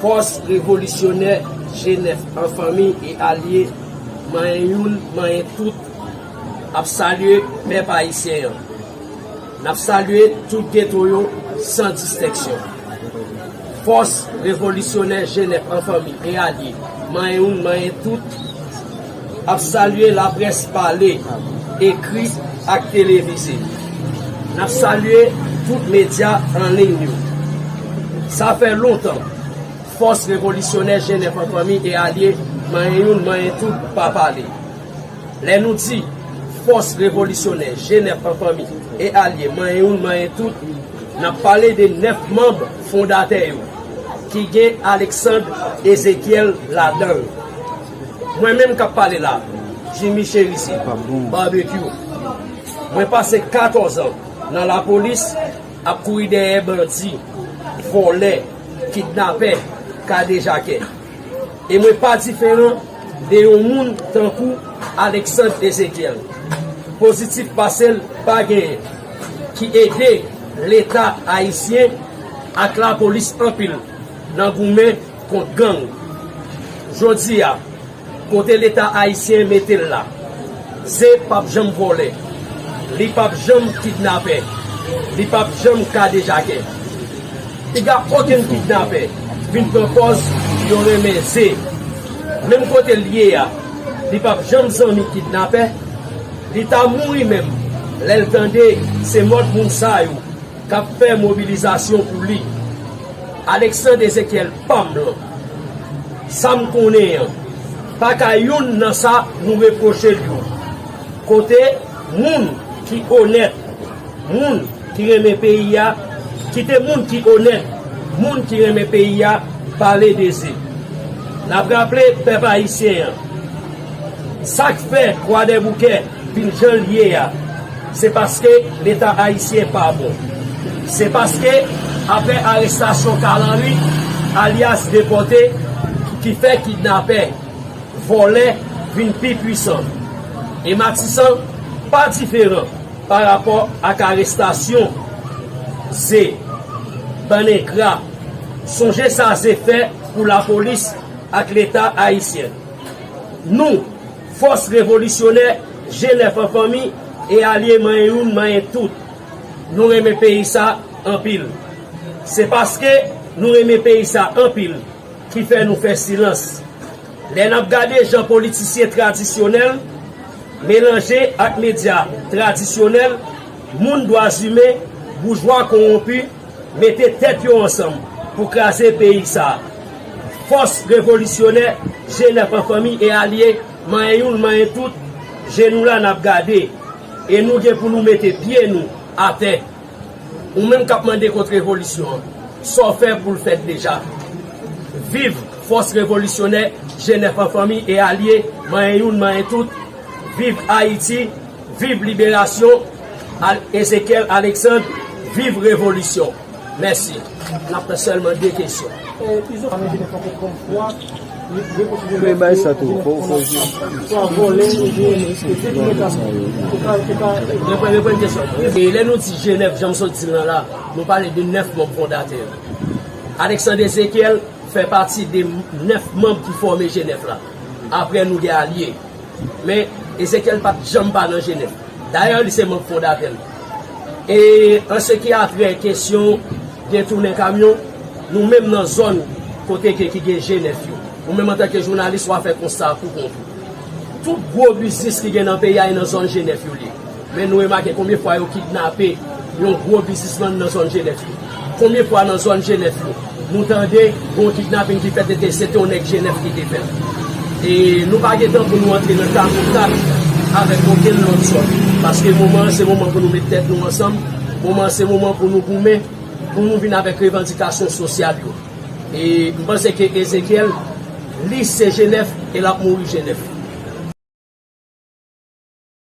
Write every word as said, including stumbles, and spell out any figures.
Fòs revolisyonè G nèf an fanmi e alye, manyen youn, manyen tout, ap salye pèp ayisyen an. N ap salye tout geto yo san distenksyon. Fòs revolisyonè G nèf an fanmi e alye, manyen youn, manyen tout, ap salye laprès pale, ekri ak televize. N ap salye tout medya an liy yo. Sa fè lontan Fòs revolisyonè G nèf an fanmi e alye, manyen youn, manyen tout, pa pale. Lè nou di Fòs revolisyonè G nèf an fanmi e alye, manyen youn, manyen tout, n ap pale de nèf manm fondatè yo, ki gen Alexandre Ezekiel ladan l. Mwen menm k ap pale la, Jimmy Cherizier, Barbecue. Mwen pase katòz an nan lapolis ap kouri dèyè bandi, vòlè, kidnapè, kadejakè. E mwen pa diferan de yon moun tankou Alexandre Ezekiel. Pozitif pase l pa genyen, ki ede Leta ayisyen ak lapolis anpil nan goumen kont gang. Jodi a, kote Leta ayisyen mete l la, Ze p ap janm vòlè, li p ap janm kidnapè, li p ap janm kadejakè. Piga okenn kidnapè vin pran pòz yo renmen Ze. Menm kote l ye a, li p ap janm zanmi kidnapè, li ta mouri menm lè l tande se mòd moun sa yo k ap fè mobilizasyon pou li. Alexandre Ezekiel pa m lan. Sa m konnen an, pa ka youn nan sa nou repwoche l yo. Kote moun ki onèt, moun ki renmen peyi a, kite moun ki onèt, moun ki renmen peyi a pale de Ze. N ap raple pèp ayisyen an, sa k fè Kwadèboukè vin jan l ye a, se paske Leta ayisyen pa bon. Se paske, apre arestasyon Carl Henry, alyas Depòte, ki fè kidnapè, vòlè vin pi pwisan. E Matisan pa diferan pa rapò ak arestasyon Ze. Bann engra, sonje sa Ze fè pou lapolis ak Leta ayisyen. Nou, Fòs revolisyonè G nèf an fanmi e alye manyen youn, manyen tout, nou renmen peyi sa anpil. Se paske nou renmen peyi sa anpil ki fè nou fè silans. Lè n ap gade jan politisyen tradisyonèl melanje ak medya tradisyonèl, moun dwa zimen, boujwa kowonpi, mete tèt yo ansanm pou kraze peyi sa a. Fòs revolisyonè G nèf an fanmi e alye, manyen youn, manyen tout, je nou la n ap gade. E nou gen pou nou mete pye nou atè. Ou menm k ap mande kont revolisyon an, sa w fè pou l fèt deja? Viv Fòs revolisyonè G nèf an fanmi e alye, manyen youn, manyen tout. Viv Ayiti, viv liberasyon, Al- Ezekiel Alexandre, viv revolisyon. Mèsi. N ap fè sèlman de kesyon. Reprann, reprann kesyon. E lè nou di G nèf, jan m sot di l lan la, nou pale de nèf manm fondatè yo. Alexandre Ezekiel fè pati de nèf manm ki fòme G nèf la. Apre nou gen alye. Men Ezekiel pa t janm pa nan G nèf. Dayè, li se manm fondatè l. E an se ki a trè kesyon gen tounen kamyon, nou menm nan zòn kote ke ki gen G nèf yo. Ou menm antanke jounalis, w a fè konsta a pou kont ou. Tout gwo biznis ki gen nan peyi a, e nan zòn G nèf yo li ye. Men nou remake konbyen fwa yo kidnape yon gwo biznismann nan zòn G nèf yo? Konbyen fwa nan zòn G nèf yo nou tande yon kidnaping ki fèt, e te, se te yon nèg G nèf ki te fè l? E nou pa gen tan pou nou antre nan kamouflaj avèk okenn lòt zòn. Paske moman an, se moman pou nou met tèt nou ansanm. Moman an, se moman pou nou goumen, pou nou vin avèk revandikasyon sosyal yo. E m panse ke Ezekiel, li se G nèf e l ap mouri G nèf.